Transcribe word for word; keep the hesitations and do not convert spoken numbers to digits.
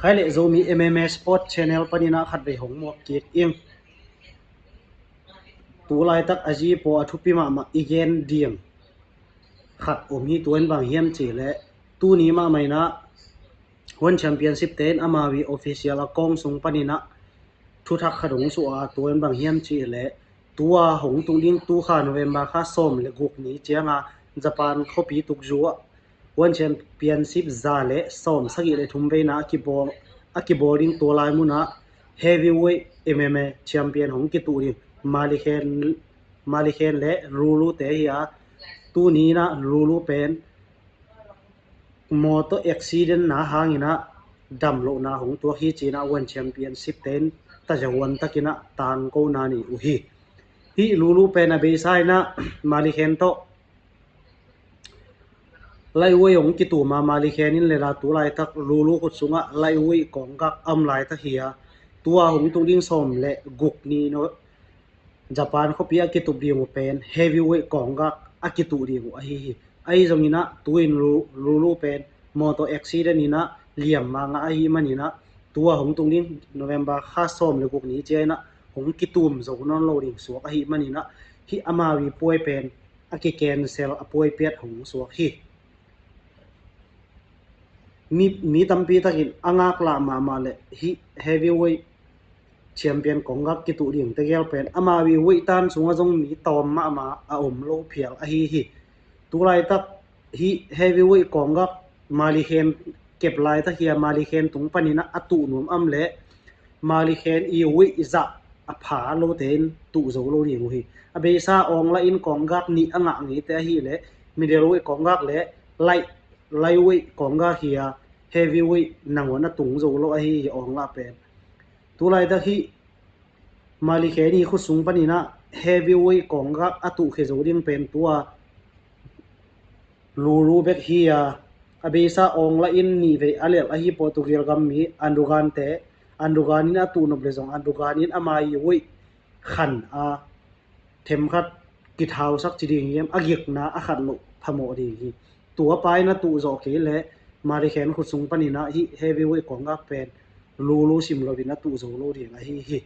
Hai leh Zomi M M A Sport Channel panin ah khatvei hong muak kik ing. Tu laitak a zi pawl a thupi mahmah i gen ding khat om hi. Tua in bang hiam cih leh tuni mahmah in ah One Championship te in amau ii official account sung panin ah thuthak khat hong suah a, tua in bang hiam cih leh tua hong tung ding tu kha November kha sawm le guk ni ciang a Japan khuapi tukzu ah One Championship za le sawm sagih le thum veina a kibawl, a kibawl ding tua lai mun ah heavyweight M M A champion hong kituh ding Mali Khen, Mali Khen le Lulu te hi a, tuni in ah Lulu pen motor accident na hangin ah damlohna hong tuak hi ci-in ah One Championship te in tazahuan takin ah tangkona nei uh hi. Hih Lulu pen a beisa in ah Mali Khen tawh lightweight hong kitum a, Mali Khen in le la tu laitak Lulu khut sungah lightweight kawnggak a om laitak hi a, tua hong tung ding sawm le guk ni no Japan khuapi a kitup ding uh pen heavyweight kawnggak a kituh ding uh ahi hi. Ahi zongin ah tu in Lu-, Lulu pen motor accident in ah liamma ngah ahih manin ah tua hong tung ding November kha sawm le guk ni ciang in ah hong kitum zo nawn lo ding suak ahih manin ah hih amau ii puai pen a ki-cancel a, puai piat hong suak hi. Mi, mi tampi takin a ngaklah mahmah leh hih heavyweight champion kawnggak kituh ding tegel pen amau ii weight tan sungah zong mi tawm mahmah a om lo phial ahi hi. Tu laitak hih heavyweight kawnggak Mali Khen kep laitak hi a, Mali Khen tung panin ah a tuh nuam a om leh Mali Khen ii weight zah a pha lote in tuh zo lo ding uh hi. A beisa Aung La in kawnggak nih a ngah ngeite ahih leh middleweight kawnggak le light, lightweight kawnggak hi a, heavyweight nangawn a tung zo lo ahi hi Aung La pen. Tu laitak hih Mali Khen ii khut sung panin ah heavyweight kawnggak a tuh khia zo ding pen tua Lulu bek hi a, a beisa Aung La in nih vei a lelh ahi Portugal gam mi Andugan te, Andugan in a tuh nop leh zong Andugan in amau ii weight khan a, themkhat kithausak ci ding hiam, a gikna a khat loh phamawh ding hi. Tua pa in a tuh zawh kei leh Mali Khen khut sung panin ah hih heavyweight kawnggak pen Lulu sim loin a tuh zo lo ding ahi hi.